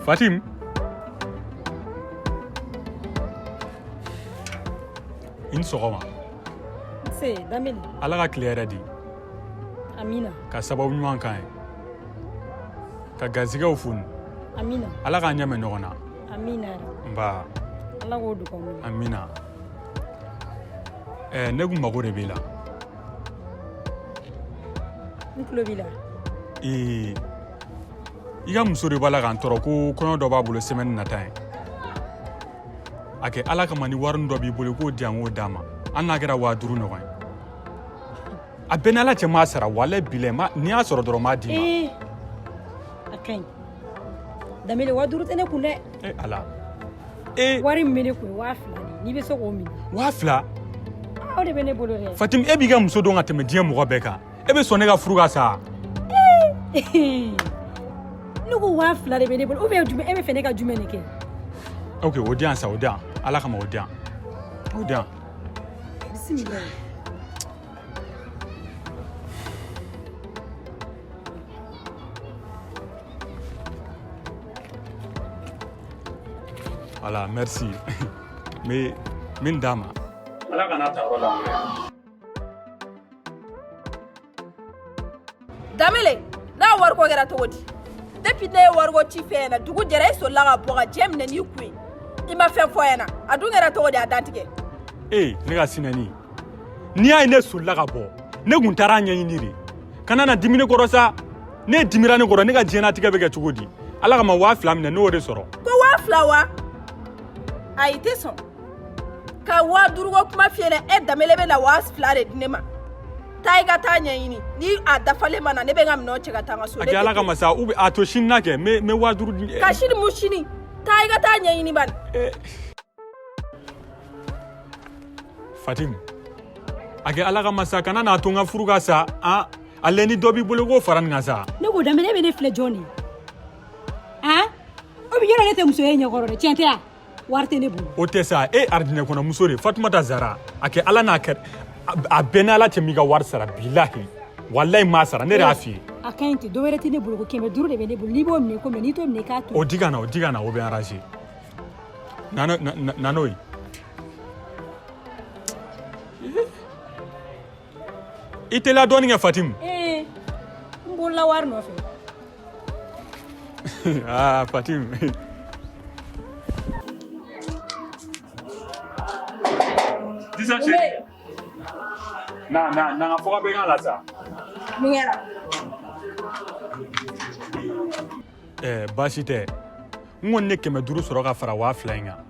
Fatim. I ni sɔgɔma. Nse, Danbele. Ala ka tile hɛrɛ di. Amina. Ka sababu ɲuman k'an ye. Ka garisɛgɛw foni. Amina. Ala k'an ɲɛ mɛn ɲɔgɔn na. Amina. Nba. Ala k'o dugawu minɛ. Amina. Ɛɛ ne kun mago de b'e la. N tulo b'i la. Ee i ka muso de b'a la ka n tɔɔrɔ ko kɔɲɔ dɔ b'a bolo semaine nata ye. A kɛ Ala kama ni warini dɔ b'i bolo i k'o di yan n k'o d'a ma. Hali n'a kɛra 5000 ɲɔgɔn ye. A bɛɛ n'Ala cɛ n m'a sara walayi bilayi n'i y'a sɔrɔ dɔrɔn n b'a d'i ma. Ee a ka ɲi. Danbele 5000 tɛ ne kun dɛ. E Ala. Ee wari min bɛ ne kun ye 2000 de ye n'i bɛ se k'o minɛ. 2000? O de bɛ ne bolo dɛ. Fatim e b'i ka muso dɔn ka tɛmɛ diɲɛ mɔgɔ bɛɛ kan. E bɛ sɔn ne ka furu ka sa? Ne ko 2000 de bɛ ne bolo ou bien jumɛn e bɛ fɛ ne ka jumɛn de kɛ? Ok o di yan sa o di yan Ala kama o di yan o di yan. Bisimila. Voilà, merci. Mais min d'a ma. Ala kana ta yɔrɔ la. Danbele n'a wariko kɛra cogo di depuis ne ye wariko ci f'e ɲɛna dugu jɛra e solila ka bɔ ka diɲɛ minɛ n'i kun ye i ma fɛn fɔ ɲɛna a dun kɛra cogo di a dantigɛ. Ee ne ka sinɛni n'i y'a ye ne solila ka bɔ ne kun taara a ɲɛɲini de kana na dimi ne kɔrɔ sa ne dimira ne kɔrɔ ne ka diɲɛnatigɛ bɛ kɛ cogo di Ala kama 2000 minɛ ne y'o de sɔrɔ. Ko 2000 wa ayi tɛ sɔn ka 5000 ko kuma f'i ɲɛna e Danbele bɛ na 2000 de di ne ma. Taa i ka taa ɲɛɲini ni a dafalen ma na ne bɛ n ka minɛnw cɛ ka taa n ka so. A kɛ Ala kama sa ou bien a to sini na kɛ n bɛ 5000 di. Ka sini mun sini taa i ka taa ɲɛɲini bani. Fatim a kɛ Ala kama sa kana n'a to n ka furu ka sa an a lɛ ni dɔ b'i bolo k'o fara nin kan sa. Ne ko Danbele e bɛ ne filɛ jɔn de ye han o bɛ yɔrɔ ne tɛ muso ye ɲɛkɔrɔ dɛ tiɲɛ tɛ wa. Wari tɛ ne bolo. O tɛ sa e arijinɛ kɔnɔ muso de Fatumata Zara a kɛ Ala n'a kɛ a bɛɛ n'Ala cɛ m'i ka wari sara bilahi walayi n m'a sara ne de y'a f'i ye. A ka ɲi ten dɔ wɛrɛ tɛ ne bolo ko 500 de bɛ ne bolo n'i b'o minɛ ko minɛ n'i t'o minɛ i k'a to. O di ka na o di ka na o bɛ arranger na na n'o ye. I teliya dɔɔnin kɛ Fatim. Ee n bolila wari nɔfɛ. Ah Fatim. Disa chérie. Na na na n ka fɔ ka bɛnkan la sa. Mun kɛra? Ɛɛ baasi tɛ. N kɔni ye 500 sɔrɔ ka fara 2000 in kan.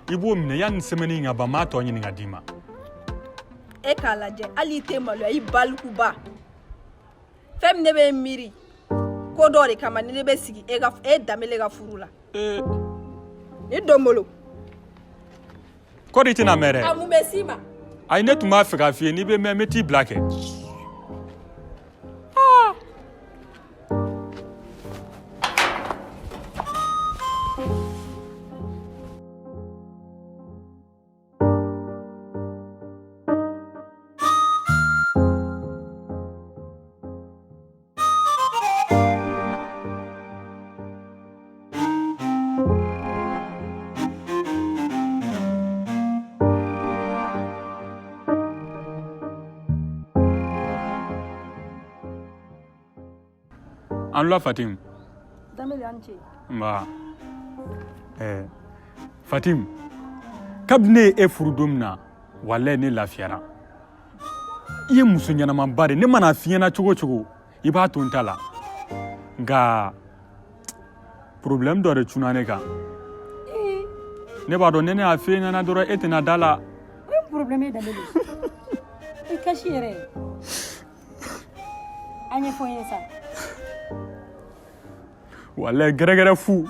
I b'o minɛ yanni semaine in ka ban n b'a tɔ ɲini ka d'i ma. E k'a lajɛ hali i tɛ maloya i balikuba. Fɛn min ne bɛ miiri ko dɔ de kama ni ne bɛ sigi e ka e Danbele ka furu la. Ni don bolo. Kɔri i tɛna mɛn dɛ. A mun bɛ s'i ma? Ayi ne tun b'a fɛ k'a f'i ye n'i bɛ mɛn n bɛ t'i bila kɛ. An wula Fatim. Danbele a ni ce. Nba. Ɛɛ Fatim kabini ne ye e furu don min na walayi ne lafiyara. I ye muso ɲɛnamaba de ne mana f'i ɲɛna cogo o cogo i b'a to n ta la nka problème dɔ de cunna ne kan. Ne b'a dɔn ni ne y'a f'e ɲɛna dɔrɔn e tɛna da la. O ye problème ye Danbele. I kasi yɛrɛ. A ɲɛfɔ n ye sa. Walayi gɛrɛgɛrɛ fu.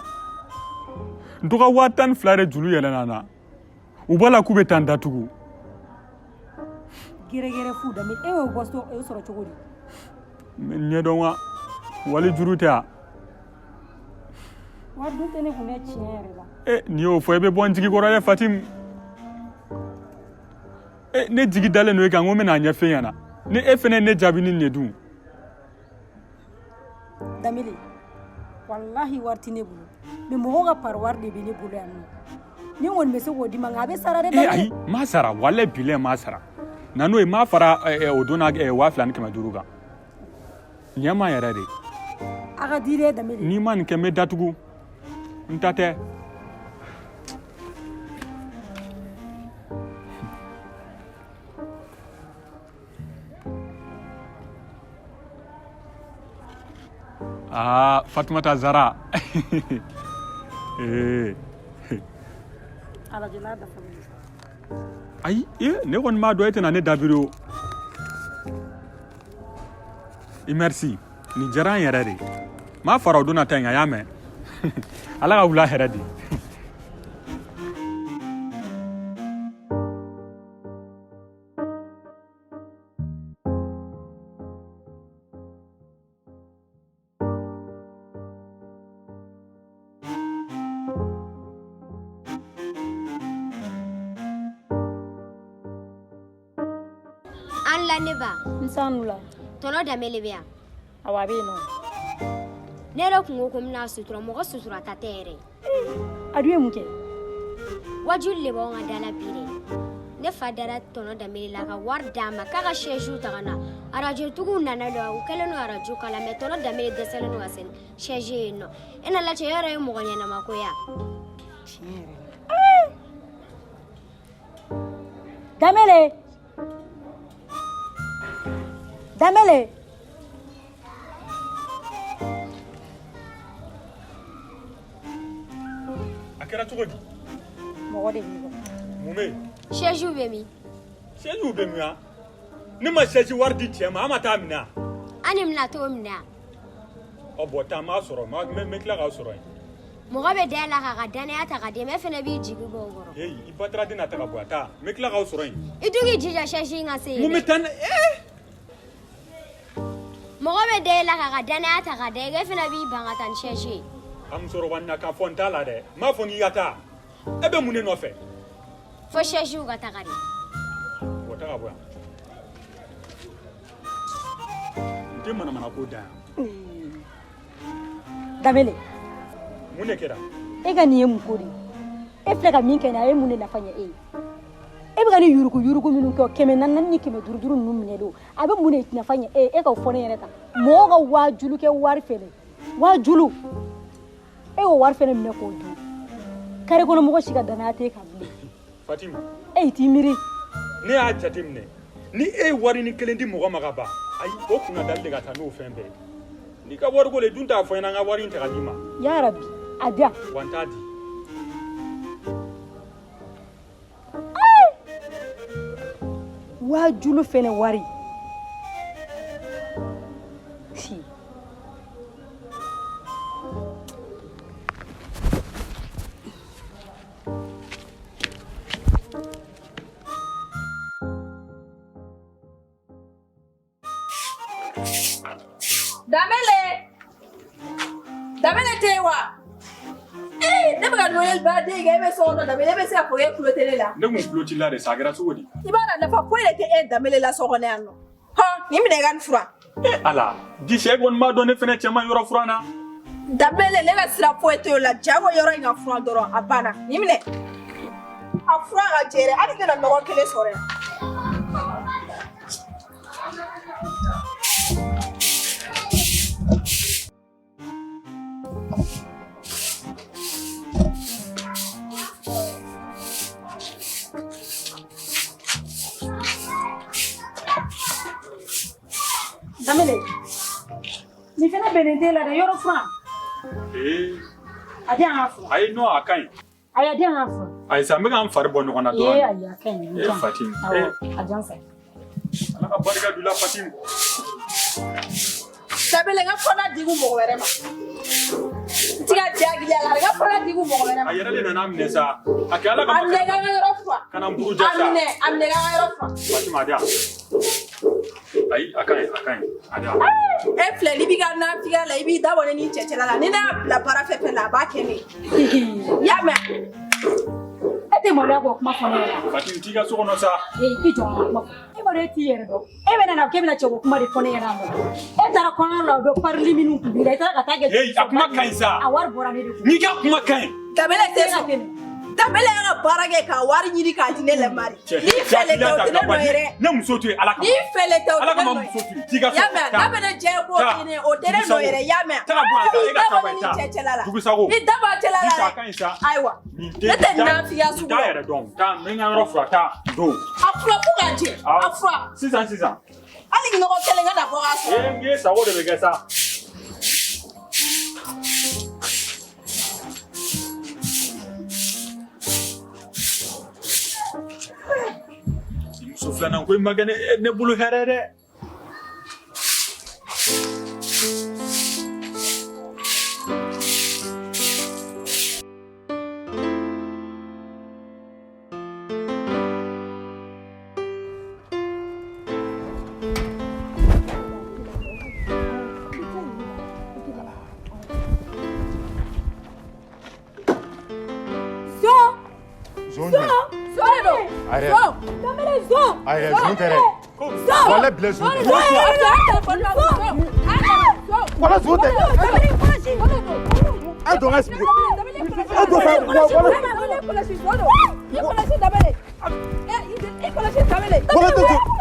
N dɔgɔ 12,000 de juru yɛlɛnna n na. U b'a la k'u bɛ taa n datugu. Gɛrɛgɛrɛ fu Danbele e y'o bɔ o sɔrɔ cogo di? N ɲɛ dɔn wa wali juru tɛ wa? Wari dun tɛ ne kun dɛ tiɲɛ yɛrɛ la. E n'i y'o fɔ e bɛ bɔ n jigi kɔrɔ dɛ Fatim. E ne jigi dalen don e kan ko n bɛna a ɲɛf'e ɲɛna ni e fɛnɛ ye ne jaabi ni nin ye dun. Danbele walahi wari tɛ ne bolo. Mais mɔgɔw ka pari wari de bɛ ne bolo yan nɔ. Ni n kɔni bɛ se k'o d'i ma, nka a bɛ sara dɛ. Ee ayi, n m'a sara, walayi bilayi n m'a sara. Na n'o ye, n m'a fara o don na 2500 kan. Ɲɛ ma yɛrɛ de. A ka di dɛ, Danbele. N'i ma nin kɛ, n bɛ datugu. N ta tɛ. Aa, Fatumata Zara. Ee. Alajɛ n'a dafalen. Ayi, ee, ne kɔni b'a dɔn e tɛna ne dabiri o. I merci. Nin diyara n yɛrɛ de. N b'a fara o don na ta in kan, a y'a mɛn. Ala ka wula hɛrɛ di. An la ne ba. N sanu la. Tɔnɔ Danbele bɛ yan. Awɔ, a bɛ yen nɔ. Ne yɛrɛ kun ko ko n bɛna sutura, mɔgɔ sutura ta tɛ yɛrɛ. A dun ye mun kɛ? Wajuli de b'anw ka da la bi dɛ. Ne fa dara tɔnɔ Danbele la ka wari d'a ma k'a ka sɛziw ta ka na. Arajotigiw nana don, u kɛlen don arajo kala, mɛ tɔnɔ Danbele dɛsɛlen don ka se sɛzi yen nɔ. E na lacɛ, e yɛrɛ ye mɔgɔ ɲɛnama ko ya. Tiɲɛ yɛrɛ la. Danbele! Danbele! A kɛra cogo di? Mɔgɔ de b'i kɔ. Mun bɛ yen? Sɛziw bɛ min? Sɛziw bɛ min wa? Ne ma sɛzi wari di cɛ ma, an ma taa minɛ wa? An de bɛna t'o minɛ wa? Ɔ bɔn, taa, n b'a sɔrɔ, n bɛ tila k'a sɔrɔ yen. Mɔgɔ bɛ da la k'a ka danaya ta ka d'e ma, e fana b'i jigi bɔ o kɔrɔ. Heyi, i bataraden na ta ka bɔ yan, taa, n bɛ tila k'aw sɔrɔ yen. I dun k'i jija sɛzi in ka se yen. Mun bɛ taa ne ee? Mɔgɔ bɛ da e la k'a ka danaya ta ka da e kan, e fana b'i ban ka taa ni sɛzi ye. A musokɔrɔba nin na k'a fɔ n t'a la dɛ, n m'a fɔ k'i ka taa. E bɛ mun de nɔfɛ? Fo sɛziw ka taga de. Bɔ, taa ka bɔ yan. N tɛ manamana ko da yan. Danbele. Mun de kɛra? E ka nin ye mun ko de ye? E filɛ ka min kɛ nin ye, a ye mun de nafa ɲɛ e ye? E bɛ ka nin yuruku yuruku minnu kɛ, 400 400 ni 500 ninnu minɛ don, a bɛ mun de nafa ɲɛ e ye? E k'o fɔ ne ɲɛna tan. Mɔgɔw ka waajulu kɛ wari fɛnɛ, waajulu, e y'o wari fɛnɛ minɛ k'o dun. Kare kɔnɔ mɔgɔ si ka danaya t'e kan bilen. Fatima. E t'i miiri. Ne y'a jateminɛ, ni e ye wari ni kelen di mɔgɔ ma ka ban, ayi, o kunna dali de ka taa n'o fɛn bɛɛ ye. N'i ka wariko le dun t'a fɔ n ɲɛna, n ka wari in ta ka d'i ma. Yarabi, a di yan. Wa n t'a di. Waajulu fɛnɛ wari. Si. Danbele! Danbele tɛ yen wa? Ee, ne bɛ ka weleli ba den kɛ, e bɛ so kɔnɔ Danbele, e bɛ se ka fɔ k'e tulo tɛ ne la. Ne kun tulo t'i la de sa, a kɛra cogo di? I b'a dɔn nafa foyi de tɛ e Danbele la so kɔnɔ yan nɔ. Hɔn, nin minɛ i ka nin furan. E Ala, di sɛ kɔni b'a dɔn ne fɛnɛ cɛ man yɔrɔ furan na. Danbele, ne ka sira foyi tɛ o la, jago yɔrɔ in ka furan dɔrɔn, a banna. Nin minɛ. A furan ka jɛ dɛ, hali ne na nɔgɔ kelen sɔrɔ yan. Danbele, nin fɛnɛ bɛnnen t'e la dɛ, yɔrɔ furan. Ee. A di yan ka furan. Ayi, non, a ka ɲi. Ayi, a di yan ka furan. Ayi sa, n bɛ ka n fari bɔ ɲɔgɔn na dɔɔnin. Ee, ayi, a ka ɲi. Ee, Fatim. Awɔ, a di yan sa. Ala ka barika don i la, Fatim. Danbele, n ka fana di mɔgɔ wɛrɛ ma. N ti ka jagiliya la, n ka fana di mɔgɔ wɛrɛ ma. A yɛrɛ de nana a minɛ sa. A kɛ Ala A kama. minɛ k'an ka yɔrɔ furan. Kana n buruja sa. A minɛ k'an ka yɔrɔ furan. Fatima, a di yan. Ayi, a ka ɲi, a ka ɲi. A di yan. E filɛ, n'i b'i ka nafigiya la, i b'i dabɔ ne ni cɛ cɛla la. Ni ne y'a bila baara fɛn fɛn la, a b'a kɛ ne ye. I y'a mɛn? E tɛ maloya k'o kuma fɔ ne ɲɛna. Fatim, t'i ka so kɔnɔ sa. Ee, i jɔ n ka kuma fɔ. E b'a dɔn e t'i yɛrɛ dɔn. E bɛ na k'e bɛna cɛko kuma de fɔ ne ɲɛna nɔ. E taara kɔɲɔ la o don parili minnu tun b'i la, i taara ka taa kɛ. Hey, a kuma ka ɲi sa. A wari bɔra ne de kun. N'i ka kuma ka ɲi. Danbele tɛ E ka sɔn. tɛmɛ. Danbele y'a ka baara kɛ ka wari ɲini k'a di ne lamari. Cɛ, N'i fɛlɛ tɛ o tɛ ne nɔ ye dɛ. Ne muso to yen Ala kama. N'i fɛlɛ tɛ o Ala tɛ ne kama nɔ ye. muso to yen. T'i ka so Y'a mɛn taa. n'a bɛ ne jɛ ko Taa. kini o tɛ ne nɔ ye dɛ y'a mɛn. Taa ka bɔ a la, e ka I da taa bɔ bɔ ne ni taa. cɛ cɛla la. Dugusago. I da bɔ a cɛla la Sisan dɛ. a ka ɲi sa. Ayiwa. Nin tɛ Ne tɛ nafiya sugu Taa la. yɛrɛ dɔn. Taa n bɛ n ka yɔrɔ fura taa don. A fura fo k'a jɛ. Awɔ. A fura. Sisan sisan. Hali nɔgɔ kelen ka na bɔ k'a sɔrɔ. Ee n k'e sago de bɛ kɛ sa. Muso filanan ko in ma kɛ ne bolo hɛrɛ ye dɛ. Zon. Zon Zon. Zon de don. Arrête. Zon. Danbele zon. Ayi, zon tɛ dɛ. Zon. Wala bila zon tɛ. Zon. Zon. Zon. Wala zon tɛ. Danbele kɔlɔsi. Zon de don. A dɔn ka expliquer. Danbele A dɔn ka wala kɔlɔsi. Zon don. I kɔlɔsi Danbele. I kɔlɔsi Danbele. Wala tɛ zon.